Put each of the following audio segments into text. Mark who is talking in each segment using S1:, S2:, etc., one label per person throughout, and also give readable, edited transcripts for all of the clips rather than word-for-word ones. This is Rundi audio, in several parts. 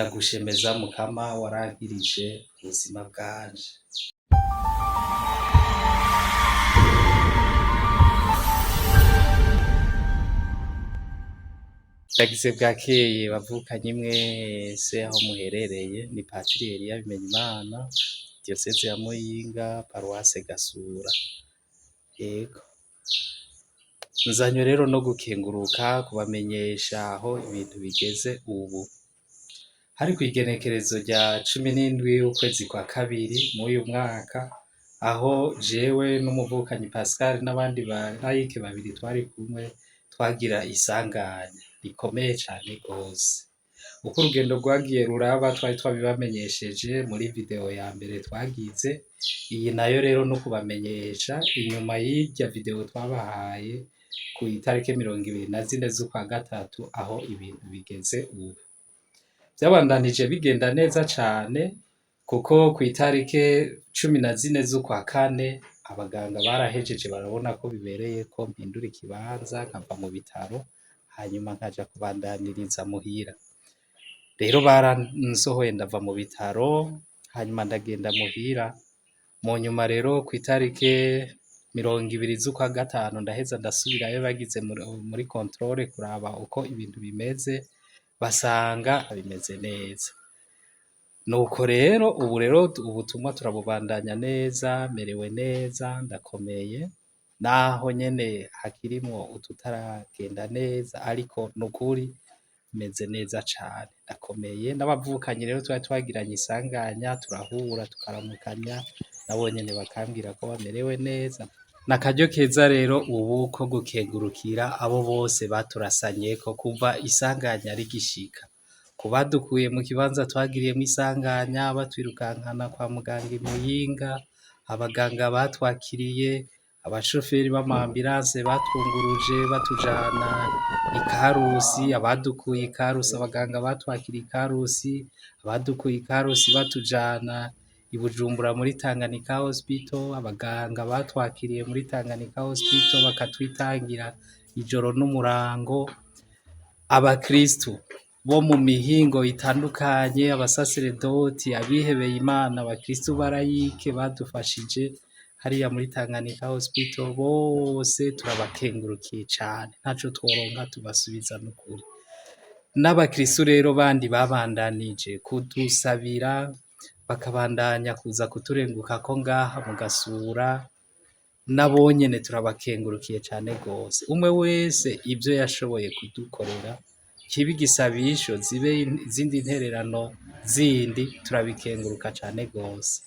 S1: Ndagushemeza Mukama warankirije ubuzima bwanje. Ndagize bwakeye bavukanye mwese aho muherereye ni Patiri Eliya Bimenyimana, Diyoseze ya Muyinga, Paruwase Gasura. Yego. Nzanywe rero no gukenguruka kubamenyesha aho ibintu bigeze ubu. Hari kw'igenekerezo rya 17 ukwezi kwa kabiri mw'uyu mwaka, aho jewe n'umuvukanyi Pascal n'abandi balayike babiri twari kumwe twagira isanganya rikomeye cane gose. Uko urugendo rwagiye ruraba twari twabibamenyesheje muri video ya mbere twagize, iyi nayo rero no kubamenyesha inyuma y'irya video twabahaye ku itariki 24 z'ukwa gatatu aho ibintu bigeze ubu. Vyabandanije bigenda neza cane kuko kw'itarike 14 z'ukwa kane abaganga barahejeje barabona ko bibereye ko mpindura ikibanza nkava mu bitaro hanyuma nkaja kubandaniriza muhira. Rero baransohoye ndava mu bitaro hanyuma ndagenda muhira, mu nyuma rero kw'itarike 20 z'ukwa gatanu ndaheza ndasubirayo bagize muri controle kuraba uko ibintu bimeze basanga bimeze neza. Nuko rero ubu rero ubutumwa turabubandanya neza, merewe neza, ndakomeye, naho nyene hakirimwo ututaragenda neza ariko nukuri meze neza cane, ndakomeye n'abavukanyi rero twari twagiranye isanganya turahura tukaramukanya nabo nyene bakambwira ko bamerewe neza. N'akaryo keza rero ubu ko gukengurukira abo bose baturasanyeko kuva isanganya rigishika. Ku badukuye mu kibanza twagiriyemwo isanganya batwirukankana kwa muganga i Muyinga, abaganga batwakiriye, abashoferi b'ama ambulance batwunguruje batujana i Karusi, abadukuye i Karusi, abaganga batwakiriye i Karusi, abadukuye i Karusi batujana i Bujumbura muri Tanganyika Hospital, abaganga batwakiriye muri Tanganyika Hospital bakatwitangira ijoro n'umurango, abakristu bo mu mihingo itandukanye, abasaseredoti, abihebeye Imana, abakristu barayike badufashije hariya muri Tanganyika Hospital bose turabakengurukiye cane, ntaco tworonka tubasubiza nukuri. N'abakristu rero bandi babandanije kudusabira bakabandanya kuza kuturengukako ngaha mu Gasura, nabo nyene turabakengurukiye cane gose. Umwe wese ivyo yashoboye kudukorera, kibe igisabisho zibe izindi ntererano zindi turabikenguruka cane gose.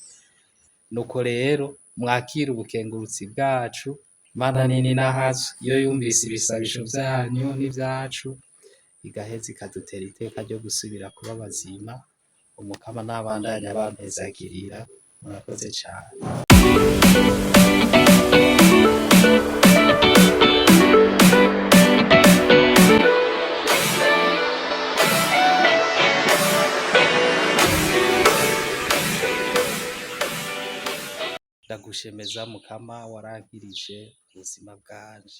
S1: Nuko rero mwakire ubukengurutsi bwacu, Imana nini nahazwe iyo yumvise ibisabisho vyanyu n'ivyacu, igaheza ikadutera iteka ryo gusubira kuba bazima, Umukama nabandanye abampezagirira, murakoze cane. Ndagushemeza Mukama warankirije ubuzima bwanje.